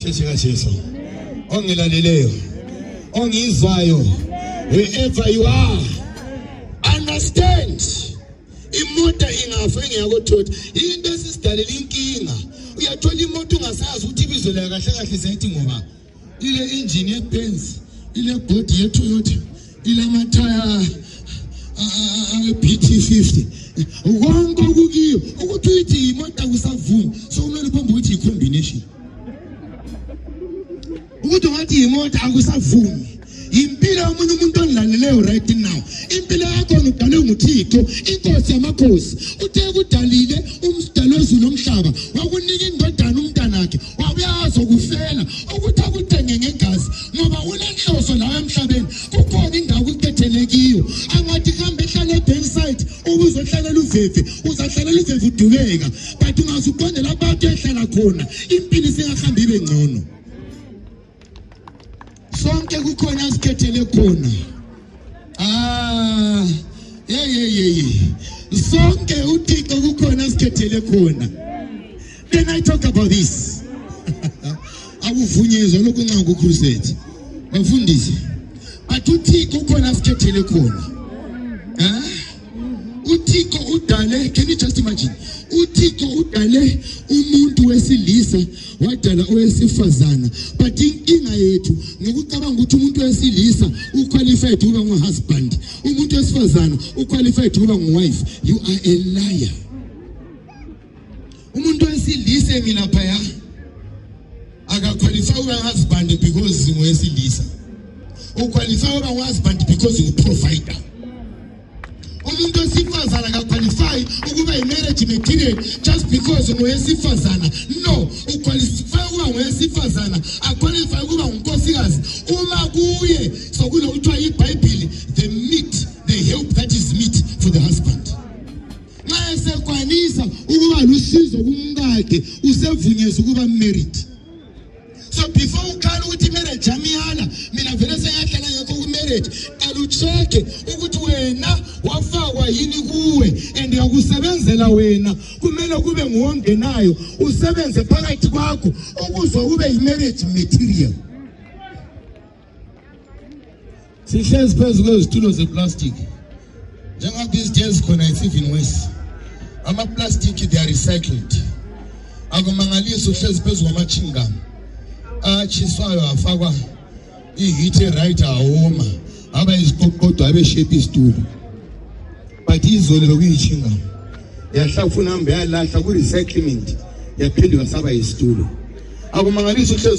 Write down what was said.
Thetheka Jesu ongilaleleyo ongizwayo wherever you are, understand imoto ingafa ngiyakuthola into esisidalela inkinga. Uyathola imoto ungasazi ukuthi ibizo la kahle kahle siyathi ngoba ile engine yeBenz, ile body yeToyota, ile amathaya PT50 wonke kukiyo ukuthi uyithi imoto akusavumi, so kumele phambi ukuthi i-combination ukuthi ngathi imoto akusavumi. Impilo yomunye umuntu onlaleleyo right now, impilo yakho udalwe nguThixo, inkosi yamakhosi. Uthe kudalile umdalo wezulu nomhlaba, wakunika indodana umntanakhe, wabuyazo kufela ukuthi akuthenge ngegazi ngoba unenhloso la emhlabeni. Kukhona indawo ukethelekiyo, angathi kambe ehlala eBenside ubuzohlalela uveve, uzahlalela uveve udubeka, but ungasuqondela abantu ehlala khona impilo isengahambi ibe ngcono. Sonke kukhona asikhethele khona. Sonke uThixo kukhona asikhethele khona. Then I talk about this. Akuvunyezwa lokho nxa kukhusetse. Bafundisi. But uThixo kukhona asikhethele khona. uThixo udale, can you just imagine? uThixo udale umuntu wesilisa wadala owesifazana, but inkinga yethu ngokucabanga ukuthi umuntu wesilisa uqualified ukuba nguhusband, umuntu wesifazana uqualified ukuba nguwife. You are a liar. Umuntu wesilisa emilapha ya akaqualify ukuba husband because ngowesilisa, uqualify ukuba nguhusband because uprovider. Umuntu wesifazana akaqualify ukuba i-marriage material just because ngowesifazana. No, uqualify ukuba ngowesifazana, aqualify ukuba ngunkosikazi. Uma kuye sokulo kuthiwa iBhayibheli, the meat, the help that is meat for the husband. Nxa esekwanisa ukuba lusizo kumkakhe, usevunyezwa ukuba married. So before ukhala ukuthi marriage yamiyala, mina vele sengahlala ngekho ku-marriage, alucheke ukuthi wena wafakwa yini kuwe and yakusebenzela wena. Kumele kube nguwongenayo, usebenze phakathi kwakho ukuzwa kube yi-marriage material. Sihlezi phezu kwezitulo zeplastic. Njengoba these days khona it's even worse. Ama-plastic they are recycled. Akumangalisi uhlezi phezu kwama-chewing gum achiswayo afakwa i-heat right awoma aba iziqoqodo abe shape isitulo, but izolo lokuyichinga yahlafuna hambe yalahla ku recycling yaphindwa saba isitulo. Akumangalisa uhlezi